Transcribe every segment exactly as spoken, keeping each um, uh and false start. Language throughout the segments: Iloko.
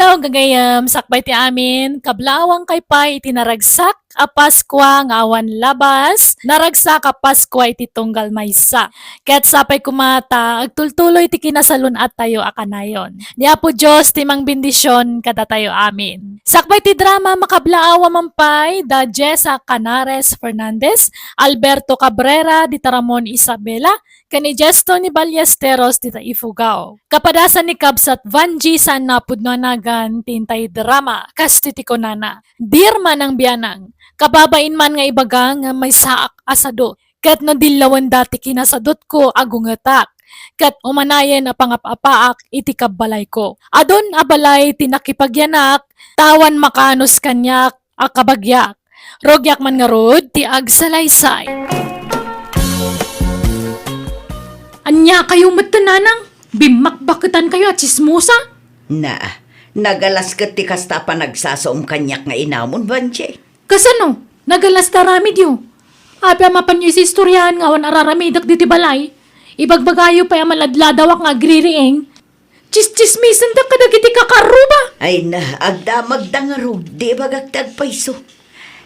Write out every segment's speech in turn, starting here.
Hello, gagayem, sakbay ti amin, kablaawankay pay iti naragsak a Paskua nga awan labas, naragsak a Paskua iti tunggal maysa. Ket sapay koma ta agtultuloy ti kinasalun-attayo a kanayon. Ni Apo Dios ti mangbendision kadatayo amin. Sakbay ti drama, makablaawa man pay da Jessa Canares Fernandez, Alberto Cabrera, dita Ramon Isabela, ken ni Jesto ni Ballesteros dita Ifugao. Kapadasan ni Kabsat Vanji saan napudno a nagan ti intay drama, kas ti kunana, Dear Manang Bianang, kababain man nga ibaga nga maysaak a sadut, ket no dillawenda ti kinasadutko, agungetak, ket umanayen a pangap-apaak iti kabbalayko. Adun a balay ti nakipagyanak, ta awan makaanus kaniak a kabagiak. Rugiak man ngarud ti agsalaysay. Ania kayo met, Nanang? Bimmakbaketankayo a tsismosa? Na, nagalas ket ti kasta a panagsasaom kaniak nga inamon, Vanji. Kasano? Nagalas ti aramidyo? Apay a mapanyo isistoriaan nga awan araramidek ditoy balay? Ibagbagayo pay a maladladawak nga agririing? Tsistsismisendak kadagiti kakarruba. Ay na, agdamagda ngarud, di ibagak ti agpayso.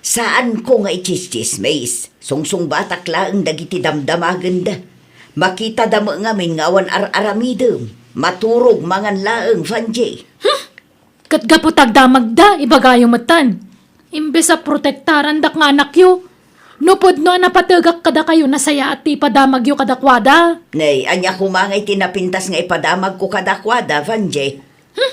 Saanko nga itsistsismis, sungsungbatak laeng dagiti damdamagenda. Makitada met ngamin nga awan ar-aramidem, maturog mangan laeng, Vanji. Ket gapu ta agdamagda, ibagayo metten. Imbes a protektarandak nga anakyo, no pudno a napategak kadakayo, nasayaat ti ipadamagyo kadakuada. Nay, ania koma ngay ti napintas nga ipadamagko kadakuada, Vanji? Hmm?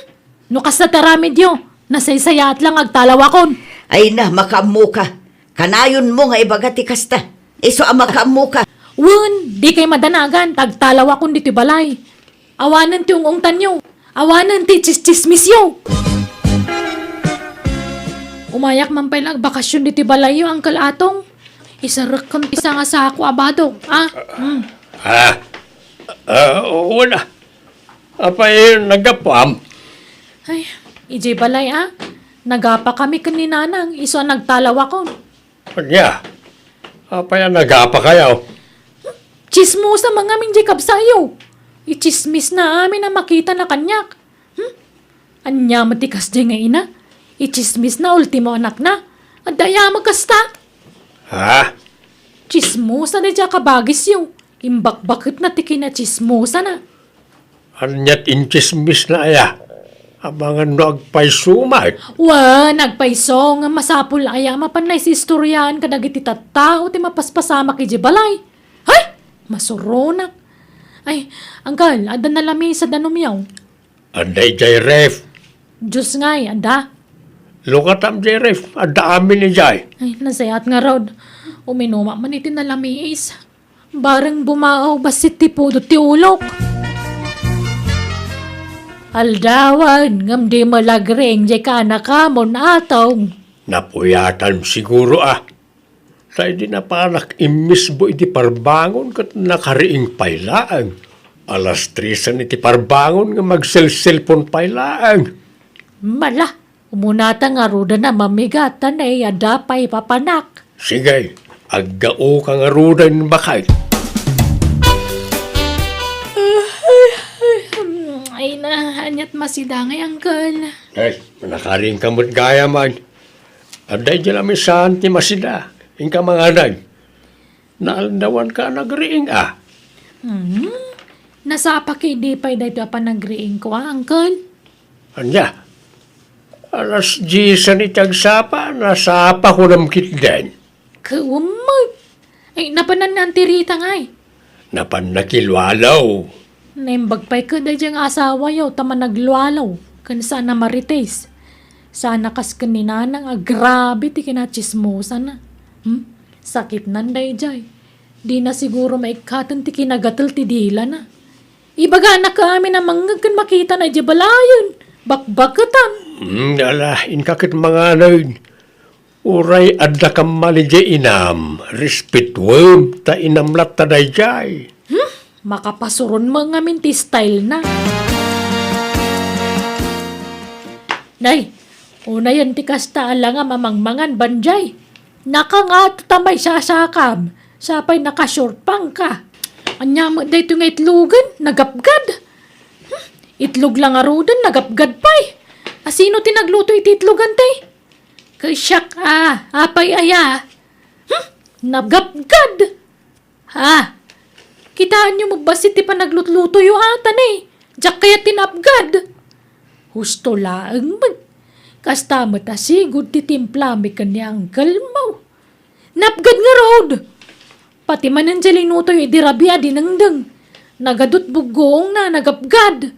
No kasta ti aramidyo, nasaysayaat la nga agtalawakon. Ay na, makaammoka. Kanayonmo nga ibaga ti kasta. Isu a makaammoka. Wen, dikay madanagan, ta agtalawakon ditoy balay. Awanen ti ung-ungtanyo. Awanen ti tsistsismisyo. Umayak man pay la agbakasyon ditoy balayyo, Uncle Atong. Isarekkon ti sanga sako a badok, a? Hmm. Ah, ah, wala. Apay, naggapuam? Ay, idiay balay, a? Nagapakami ken ni Nanang, isu a nagtalawakon. Ania? Apay a nagapakayo? Tsismosa man ngamin diay kabsatyo. Itsismisna amin a makitana kaniak. Hmm? Ania met ti kasdiay nga ina? Itsismisna ultimo anakna. Adda aya met kasta? Ha? Tsismosa daydiay a kabagisyo. Imbakbaketna ti kinatsismosana. Aniat intsismisna aya? Amangan no agpayso met. Wen, agpayso, ngem masapul aya a mapanna isistoriaan kadagiti tattao ti mapaspasamak idiay balay? Hay! Masuronak. Ay, Uncle, adda nalami sa danumyo? Adda idiay ref. Diyos ngay, adda? Lukatam diay ref, adda amin idiay. Ay, nasayaat ngarud. Uminumak man iti nalamiis. Bareng bumaaw bassit ti pudot ti ulok. Aldawen, ngem dimo la agriing diay kaanakamon, Atong. Napuyatan siguro a. Ta idi napanak immisbo iti parbangon ket nakariing pay laeng. Alas tresen iti parbangon ngem agselselpon pay laeng. Mala, Umunata ngaruden a mamigat ta naiyada pay papanak. Sige, aggaoka ngaruden, baket. Ay na, aniat masida ngay, Uncle? Ay, nakariingka met gayam. Adda idiay lamisaan ti masida, inka manganan. Naaldawanka a nagriing a? Hmm? Nasapaka idi pay daytoy a panagriingko a, Uncle? Ania? Alas diesan iti agsapa, nasapa kunam ketdin. Kawan met. Ay, napanna ni Auntie Rita ngay? Napanna kilualo. Naimbag pay ket daydiay nga asawayo ta managlualo ken saan a marites. Saan a kas ken ni Nanang a grabe ti kinatsismosana. Hmm? Sakitnan daydiay. Dina siguro maikkaten ti kinagatel ti dilana. Ibagana ka amin a mangngeg ken makitana idiay balayen. Bakbaketan. Hmm, ala, inka ket manganen. Uray adda kammal idiay inam, respetuem ta inam latta daydiay. Hmm? Makapasuron met ngamin ti style na. Nay, unayen ti kasta a langam a mangmangan, Banjay. Nakangato ta maisasakam, sapay naka-short pants ka. Ania met daytoy nga itlogen, nagapgad. Hmm, itlog la ngaruden, nagapgad pay. Asino ti nagluto iti itlog, anti? Ket siak a, apay aya? Hmm? Nagapgad! Ha? Kitaenyo met bassit ti panaglutlutoyo a, ta ne, diak kayat ti naapgad. Husto laeng met. Kasta met a sigud ti timplami ken ni uncle mo. Naapgad ngarud! Pati manen diay linutoyo idi rabii a dinengdeng. Nagadut buggoongna, nagapgad.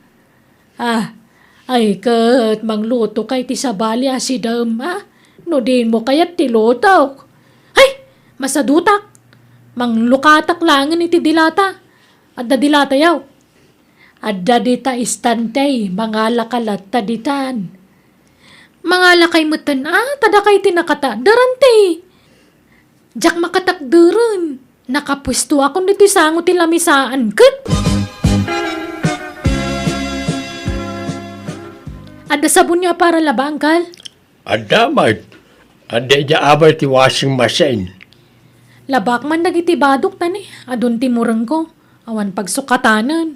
Ah, ay ket manglutokay ti sabali a sidaem a, no dimo kayat ti lutok. Hay! Masadutak! Manglukatak laengen iti dilata. Adda dilatayo. Adda dita istante, mangalaka latta ditan. Mangalakay metten a, ta dakay ti nakatader, anti. Diak makatakderen. Nakapuestoakon ditoy sango ti lamisaan ket. Adda sabonyo a para laba, uncle? Adda met. Adda idiay abay ti washing machine. Labak man dagiti badok ta ne, adun ti murengko. Awan pagsukatanen.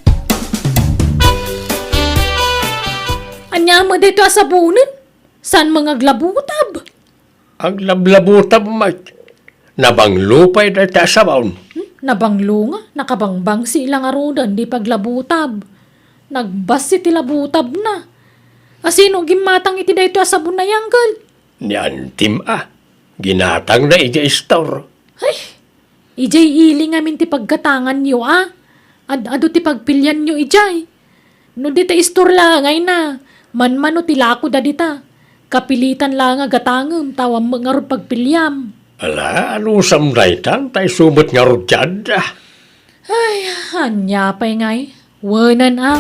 Ania met daytoy a sabonen? Saan nga aglabutab? Aglablabutab met. Nabanglo pay dayta a sabon. Hmm? Nabanglo nga, nakabangbangsi la ngaruden idi paglabutab. Nagbassit ti labutabna. Asino gimmatang iti daytoy a sabon a yangkel? Ni antim a. Ginatangna idiay istor. Ay, idiay ili ngamin ti paggatanganyo a. Ad-adu ti pagpilianyo idiay. No dita istor la nga ina, manmano ti lako da dita. Kapilitan la nga gatangem, ta awan met ngarud pagpiliam. Ala, anusam daytan, ta isu met ngarud ti adda. Ay, ania pay ngay? Wenan a.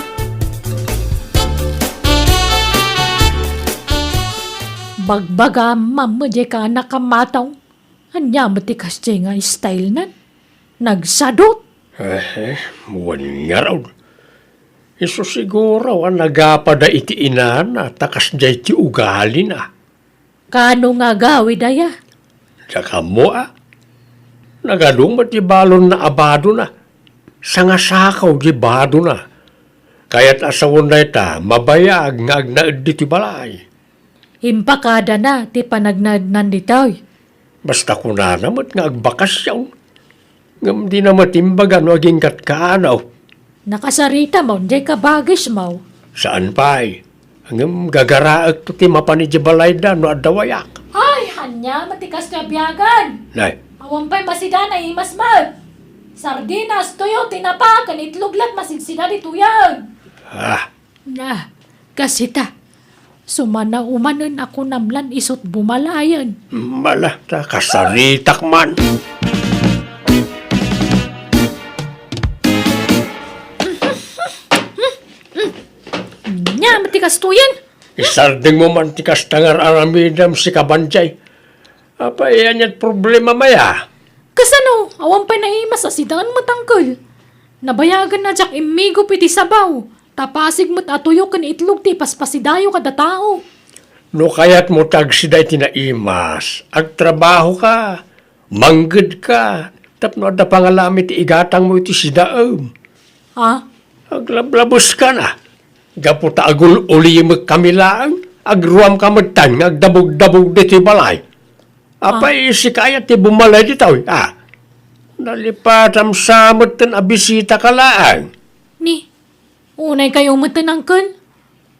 Bagbagam, mamma, diay ka anak a matong. Ania met ti kasdiay nga style nan? Nagsadot? Eh, wen ngarud. Isu siguro a nagapada iti inana ta kasdiay ti ugalina. Kano nga agawid aya? Diak ammo a. Nagadu met ti balonna a badona. Sangasakaw ti badona. Kayat a sawen dayta, mabayag nga agnaed ditoy balay. Impakadana ti panagnaednan ditoy. Basta kunana met nga agbakasyon. Ngem dina met imbaga no agingga't kaano. Nakasaritam diay kabagismo. Saan pay. Ngem gagaraekto ti mapan idiay balayda no adda wayak. Ay, ania met ti kasta a biagen? Nay. Awan pay masida, naimas met. Sardinas, tuyo, tinapa, ken itlog lat masigsida ditoyen. Ah, Na, kasita. Sumana umanen a kunam lan isut' bumalayen. Mala, ta kasaritak man. Ania met ti kastoyen? Isardengmo man ti kasta nga ar-aramidem, sika Banjay. Apay, ania't problemam aya? Kasano? Awan pay naimas a sidaen met, angkel. Nabayagen a diak immigup iti sabaw, ta pasig met a tuyo ken itlog ti ipaspasidayo kada tao. No kayatmo ti agsida iti naimas, agtrabahoka, manggedka, tapno adda pangalami ti igatangmo iti sidaem. Ha? Aglablabuskana. Gapu ta agul-ulimek kami laeng, agruamka metten nga agdabugdabug ditoy balay. Apay, sika aya ti bumalay ditoy, a? Nalipatam sa metten a bisitaka laeng. Ni, unay kayo metten, angkel.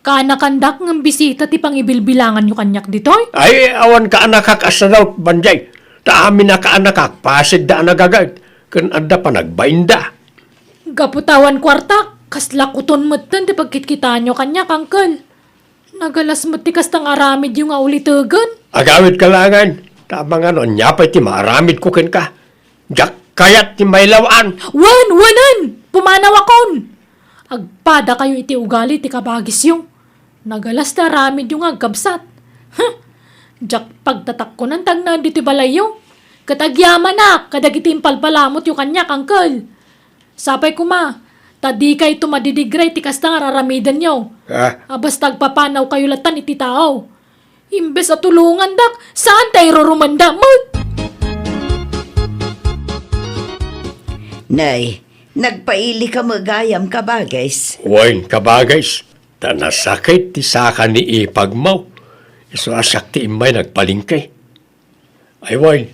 Kaanakandak ngem bisita ti pangibilbilanganyo kaniak ditoy? Ay, awan kaanakak a sadot, Banjay. Ta amin a kaanakak, pasigda a nagaget, ken adda panagbainda. Gapu ta awan kuartak, kasla kuton metten ti pagkitkitaanyo kaniak, angkel. Nagalas met ti kasta nga aramidyo nga ulitegen. Agawidka laengen, ta amangan no ania pay ti maaramidko kenka. Diak kayat ti mailaw-an. Wen, wenen! Pumanawakon! Agpadakayo iti ugali ti kabagisyo. Nagalas ti aramidyo nga agkabsat. Huh! Diak pagtatakkonan ti agnaed ditoy balayyo. Ket agyamanak kadagiti impalpalamutyo kaniak, angkel. Sapay koma, ta dikayto madidigray ti kasta nga ar-aramidenyo. Ah. A basta agpapanawkayo lattan iti tao. Imbes a tulongandak, saan ta irurumanda met? Nay, nagpailika met gayam, kabagis. Wen, kabagis. Ta nasakit ti saka ni ipagmo. Isu a siak ti immay nagpalengke. Ay, wen,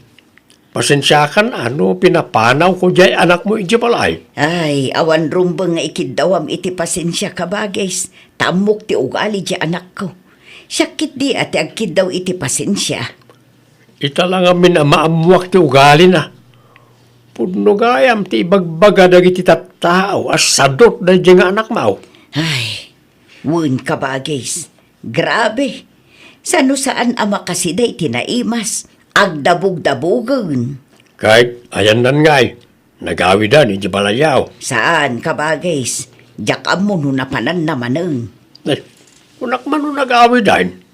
pasensiakan a no pinapanawko diay anakmo idiay balay. Ay, awan rumbeng nga ikiddawam iti pasensia, kabagis. Ta ammok ti ugali diay anakko. Siak ketdi a ti agkiddaw iti pasensia. Ita la ngamin a maammoak ti ugalina. Pudno gayam ti ibagbaga dagiti tattao a sadut daydiay nga anakmo. Ay, wen, kabagis. Grabe. Saan no saan a makasida iti naimas, agdabugdabugen. Ket ayanna ngay, nagawidan idiay balayyo. Saan, kabagis. Diak ammo no napananna manen. Ay, kunak man no nagawidan.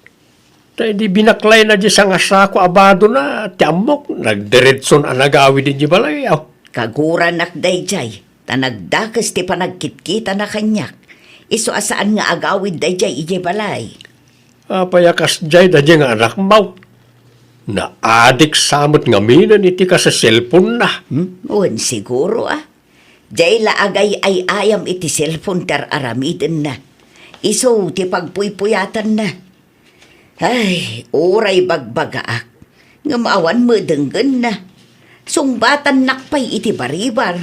Ta idi binaklayna diay sangasako a badona, ti ammok, nagdiretson a nagawid idiay balayyo. Kaguranak daydiay, ta nagdakes ti panagkitkitana kaniak. Isu a saan nga agawid daydiay idiay balay. Apay a kasdiay daydiay nga anakmo? Naadik sa met ngaminen iti kaseselponna. Hmm? Wen, siguro, a. Diay la agay-ay-ayam iti selpon ti ar-aramidenna. Isu ti pagpuypuyatanna. Ay, uray bagbagaak, ngem awan met denggenna. Sungbatannak pay iti baribar.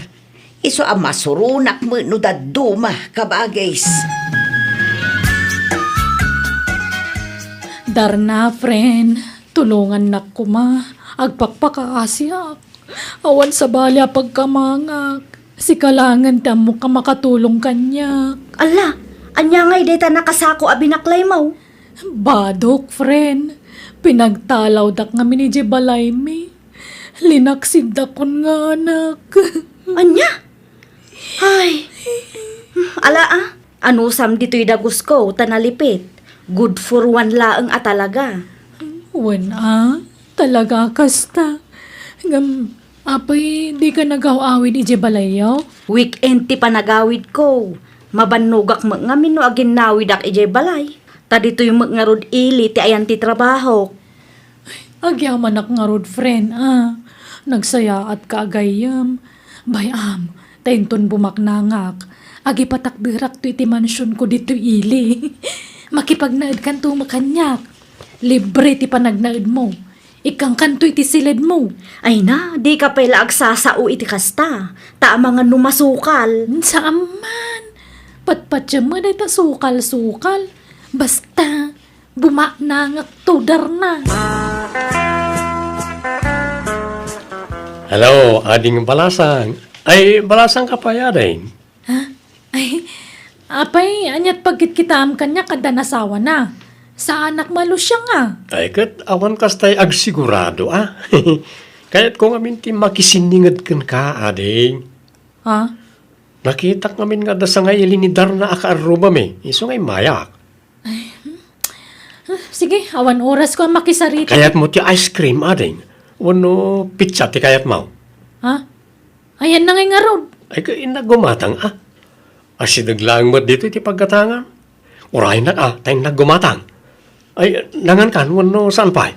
Isu a masuronak met no dadduma, kabagis. Darna, friend, tulongannak koma. Agpakpakaasiak. Awan sabali a pagkamangak. Sika laengen ti ammok a makatulong kaniak. Alla, ania ngay dayta nakasako a binaklaymo? Badok, friend. Pinagtalawdak ngamin idiay balaymi. Linaksidakon nga anak. Ania? Ay. Ala, a. Anusam ditoy dagusko ta nalipit. Good for one laeng a talaga. Wen a, talaga kasta. Ngem, apay, dika nagaw-awid idiay balayyo? Weekend ti panagawidko. Mabannogak met ngamin no aginnawidak idiay balay. Ta ditoy met ngarud ili ti ayan ti trabahok. Agyamanak ngarud, friend, a. Nagsayaatka a gayyem. Bay-am, ta inton bumaknangak, agipatakderakto iti mansionko ditoy ili. Makipagnaedkanto met kaniak. Libre ti panagnaedmo. Ikkangkanto iti siledmo. Ay na, dika pay la agsasao iti kasta. Ta amangan no masukal. Saan man. Patpatiem met dayta sukal-sukal. Basta, bumaknangakto, Darna. Hello, Ading Balasang. Ay, balasangka pay, Ading. Ha? Ay, apay, ania't pagkitkitaam kaniak adda nasawana? Saanak malusiang a. Ay, ket awan kastay agsigurado, a. Kayatko ngamin ti makisinninged kenka, Ading. Ha? Nakitak ngamin nga adda sangaili ni Darna a kaarrubami, isu nga immayak. Ay, hmm. Ah, sige, awan orasko a makisarita. Kayatmo ti ice cream, Ading? Wenno pizza ti kayatmo? Ha? Ayanna ngay ngarud. Ay, ka, innak gumatang, a. Asideg laeng met ditoy ti paggatangan. Uraynak, a, ta innak gumatang. Ay, nangankan wenno saan pay?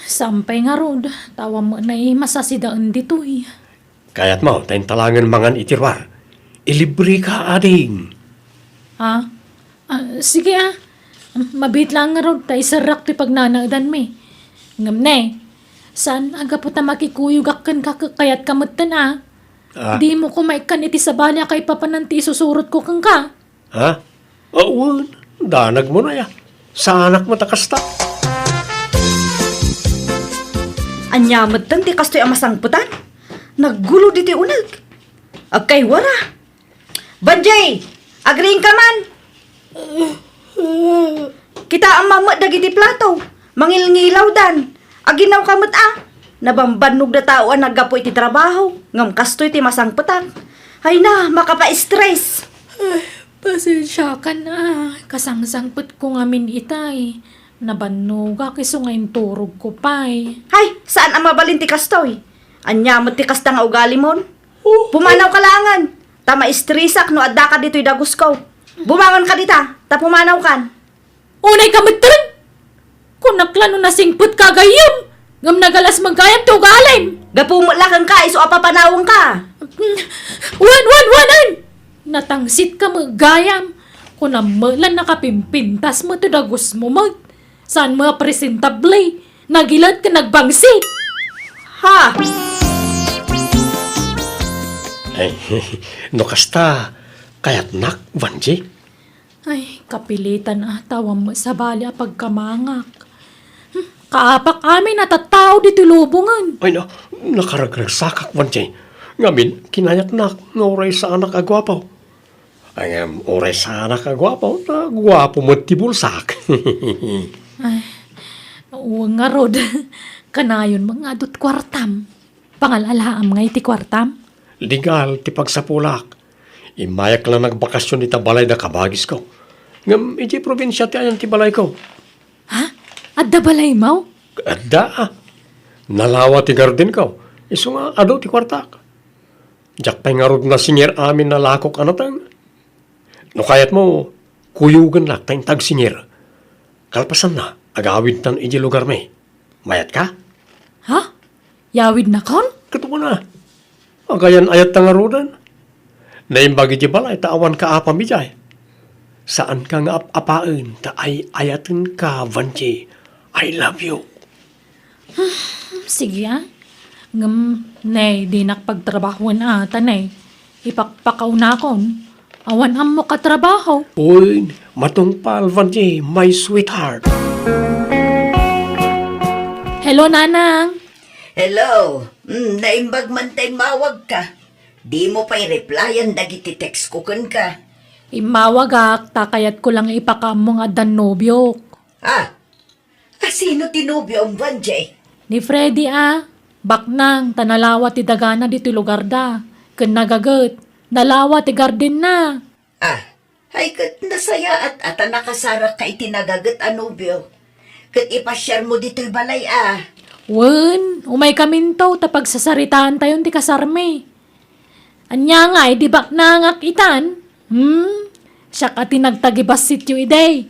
Saan pay ngarud, ta awan met naimas a sidaen ditoy. Kayatmo, ta inta laengen mangan iti ruar. Ilibreka, Ading. Ha? Ah, sige, a. Mabiit laeng ngarud, ta iserrak ti pagnanaedanmi. Ngem ne, saan a gapu ta makikuyogak kenka ket kayatka metten a. Ah. Dimo koma ikkan iti sabali a kaipapanan ti isusurotko kenka. Ha? Awan, danagmo na ya. Saanak met a kasta. Ania metten ti kastoy a masangpetan? Naggulo ditoy uneg. Agkaywara. Banjay! Agriingka man! Kitaem met dagiti plato. Mangilngilawdan. Aginnawka met a. Nabambannog da tao a naggapu iti trabaho, ngem kastoy ti masangpetak. Ay na, makapa-stress. Ay, pasensiakan a. Kasangsangpetko ngamin itay. Nabannogak isu nga inturogko pay. Hay, saan a mabalin ti kastoy? Ania met ti kasta nga ugalimon? Pumanawka laengen, ta maistresak no addaka ditoy dagusko. Bumangonka dita, ta pumanawkan. Unayka metten? Kunak la no nasingpetka a gayyem, ngem nagalas met gayam ti ugalim. Gapu met la kenka, isu a papanawenka. Wen, wen, wen, wen! Natangsitka met gayam. Kunam met la nakapimpintas met ti dagusmo met. Saan met a presentable. Nagilat ken nagbangsit. Ha? Ay, no kasta, kayatnak, Vanji? Ay, kapilitan a ta awan met sabali a pagkamangak. Hmm, kaapak amin a tattao ditoy lubongen. Ay, na, nakaragragsakak, Vanji. Ngamin, kinayatnak nga uray saanak a guapo. Ay, ngem, uray saanak a guapo, ta guapo met ti bulsak. Ay, wen ngarud. Kanayon met nga adu ti kuartam. Pangal-alaam nga iti kuartam? Legal ti pagsapulak. Immayak la nagbakasyon ita balay da kabagisko. Ngem idiay probinsia ti ayan ti balayko. Ha? Adda balaymo? Adda, a. Nalawa ti gardenko. Isu nga adu ti kuartak. Diak pay ngarud nasingir amin a lakok a nateng. No kayatmo, kuyogennak ta inta agsingir. Kalpasanna, agawidtan idiay lugarmi. Mayatka? Ha? Yawidnakon? Ket wen a. Agayan-ayatta ngaruden. Naimbag idiay balay ta awan kaapam idiay. Saanka nga ap-apaen ta ay-ayatenka, Vanji. I love you. Sige, a. Ngem, ne, dinak pagtrabahoen a, ta ne, ipakpakawnakon. Awan ammok a trabaho. Uy, matungpal, Vanji, my sweetheart. Hello, Nanang. Hello. Mm, naimbag man ta immawagka. Dimo pay replyan dagiti text ko kenka. Immawagak, ta kayatko lang ipakaammo nga addan nobiok. Ah, a, sino ti nobiom, Vanji? Ni Freddy a, baknang, ta nalawa ti dagana ditoy lugarda. Ken nagaget, nalawa ti gardenna. Ah, ay ket nasayaat a ta nakasarakka iti nagaget a nobio. Ket ipasiarmo ditoy balay a. Wen, umaykaminto ta pagsasaritaantayon ti kasarmi. Ania ngay, di baknangak itan? Hmm? Siak a ti nagtagibassityo idi.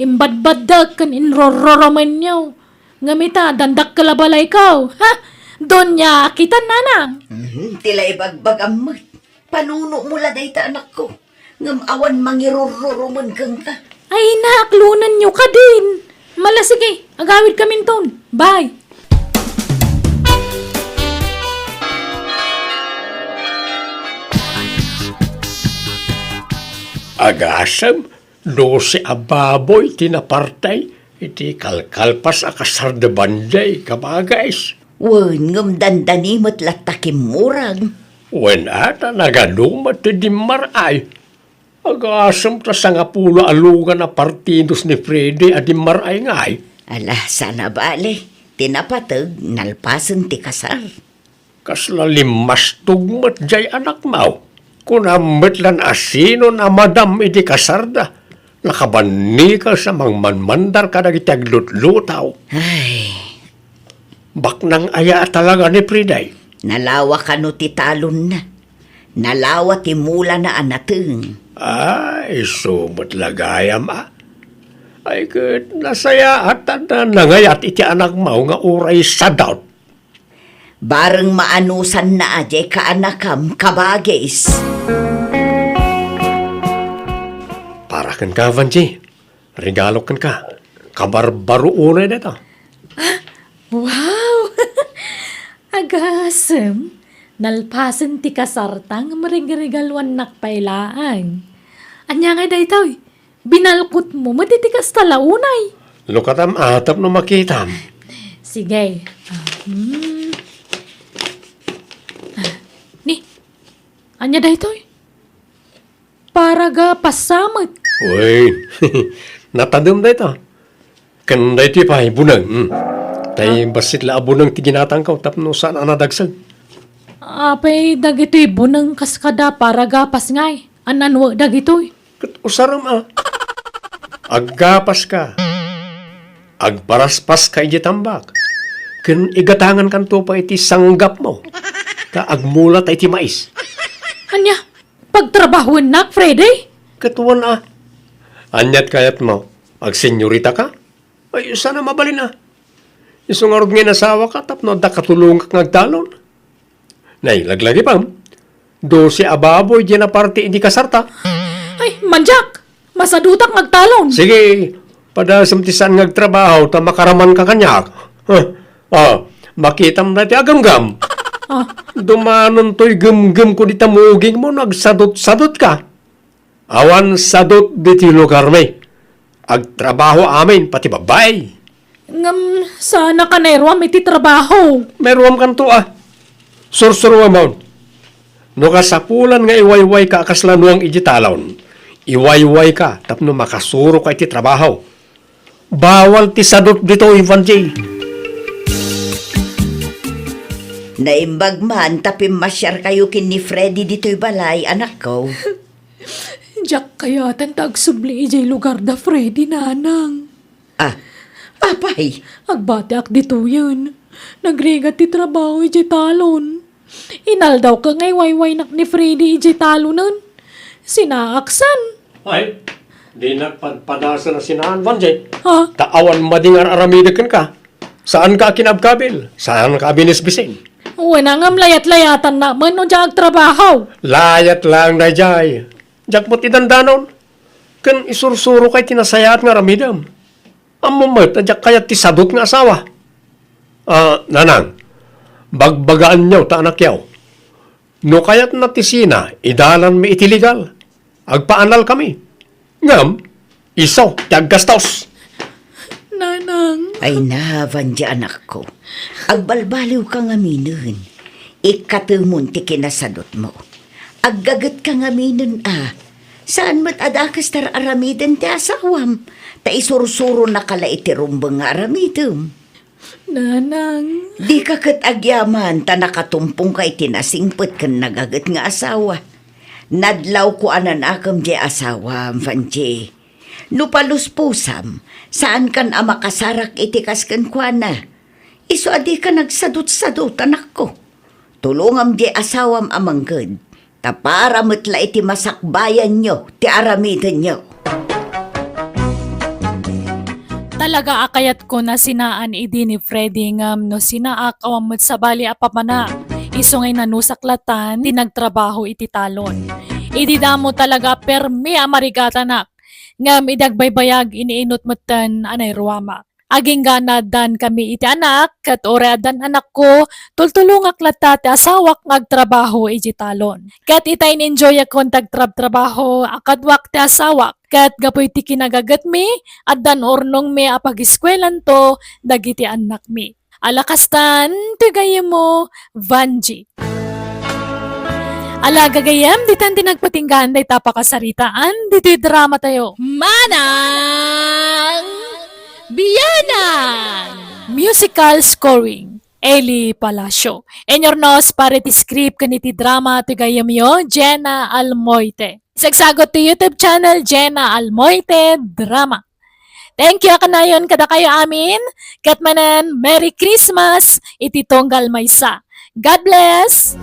Imbadbaddek ken inrororomenyo. Ngem ita, dandakkel a balayko. Ha? Donya, kitan, nanang? Mhm, ti la ibagbagam met. Panunomo la dayta, anakko. Ngem awan mangirurrurumen kenka. Ay, naklonenyo kadin. Mala, sige, agawidkaminton. Bye. Agasem, dose a baboy ti naparti iti kalkalpas a kasar da Banjay, kabagis. Wen, ngem dandani met latta kimmurag. Wen a, ta nagadu met ti dimmar-ay. Agasem ta sangapulo a lugan a partidos ni Freddy a dimmar-ay ngay. Ala, saan a bale. Ti napateg, nalpasen ti kasar. Kasla limmastog met jay anakmo. Kunam met lan a sinon a madam iti kasarda. Nakabannikes a mangmanmandar kadagiti aglutlutaw. Ay. Baknang aya a talaga ni Freddy? Nalawa kano ti talonna. Nalawa ti mulana a nateng. Ay, isu met la gayam a. Ay, ket nasayaat a nangayat iti anakmo nga uray sadaut. Bareng maanusanna a jay kaanakam, kabagis. Para kenka, Vanji. Regalo kenka. Kabarbaro unay dayta. Ah, wow! Agasem, nalpasen ti kasarta ngem regregaluannak pay laeng. Ania ngay daytoy? Binalkotmo met iti kasta la unay. Lukatam a tapno makitam. Sige. Ah, hmm. Ah, ni, ania daytoy? Para gapas sa met. Uy, natadem dayta. Ken daytoy pay, buneng. Hmm. Tay Ah. bassit la a buneng ti ginatangko tapno saan a nadagsag. Apay dagitoy buneng kas kada para gapas ngay? An-anwek dagitoy? Ket usarem a. Aggapaska. Agparaspaska idiay tambak. Ken igatangankanto pay iti sanggapmo. Ta agmula ta iti mais. Ania? Pagtrabahoennak, Freddy? Ket wen a. Aniat kayatmo? Agsenyoritaka? Ay, saan a mabalin a. Isu ngarud nga inasawaka tapno adda katulongak nga agtalon. Nay, laglagipem. Dose a baboy diay naparti iti kasarta. Ay, mandiak! Asadutak nga agtalon. Sige, padasem ti saan nga agtrabaho ta makaraman ka kaniak. Huh? Ah, makitam na ti agamgam. Ah. Dumanon toy gumgum ko dita muging mo no agsadot-sadot ka. Awan sadot ditoy lugar mi. Agtrabaho amin, pati babbai. Ngem, saan a ka nairuam iti trabaho? Mairuam kanto, ah. Sursuruam, no kasapulan nga iwayway ka a kasla nuang iti talon, iwayway ka tapno makasuro ka iti trabaho. Bawal ti sadot ditoy, Vanji. Naimbag man ta pimmasiarkayo ken ni Freddy ditoy balay, anakko. Diak kayatan ta agsubli idiay lugar da Freddy, nanang. Ah, apay? Agbatiak ditoyen. Nagrigat ti trabaho idiay talon. Inaldawka nga iwaywaynak ni Freddy idiay talonen. Sinaaksan. Ay, dinak padpadasen a sinaan, Vanji. Ha? Ta awan madi nga ar-aramidek kenka. Saanka a kinabkabil, saanka a binisbisin. Wen, ngem layat-layatannak met no diak agtrabaho. Layat laeng daydiay. Diak met idandanon. Ken isursuro kay ti nasayaat nga aramidem. Ammom met a diak kayat ti sadot nga asawa. Ah, nanang, bagbagaanyo ta anakyo. No kayatna ti sina, idalanmi iti legal. Agpaanal kami. Ngem, isu ti aggastos. Nanang. Ay na, Vanji, anakko. Agbalbaliwka ngaminen. Ikkatemon ti kinasadotmo. Aggagetka ngaminen a. Saan met a dakes ti ar-aramiden ti asawam. Ta isursuronaka la iti rumbeng nga aramidem. Nanang. Dika ket agyaman ta nakatumpongka iti nasingpet ken nagaget nga asawa. Nadlawko a nanakem diay asawam, Vanji. No paluspusam, saankan a makasarak iti kas kenkuana. Isu a dika nagsadutsadot, anakko. Tulongam diay asawam a mangged. Ta para met la iti masakbayanyo ti aramidenyo. Talaga a kayatko a sinaan idi ni Freddy ngem no sinaak awan met sabali a papanak. Isu ngay nanusak latan ti nagtrabaho iti talon. Idi damo talaga permi a marigatanak. Ngem idi agbaybayag iniinut metten a nairuamak. Agingga addan kami iti anak, ket uray addan anakko, tultulongak latta ti asawak nga agtrabaho iti talon. Ket ita in-enjoyakon ti agtrabtrabaho a kaduak ti asawak, ket gapu iti kinagagetmi, addan urnongmi a pagiskuelanto dagiti annakmi. Ala kastan, ti gayyemmo, Vanji. Ala, gagayyem, ditan ti nagpatinggaan dayta pakasaritaan, ditoy drama tayo. Manang Bianang! Musical scoring, Eli Palacio. Inurnos para iti script ken iti drama ti gayyemyo, Jenna Almoite. Sagsagut ti YouTube channel, Jenna Almoite Drama. Thank you a kanayon kadakayo amin. Ket manen, Merry Christmas iti tunggal maysa. God bless!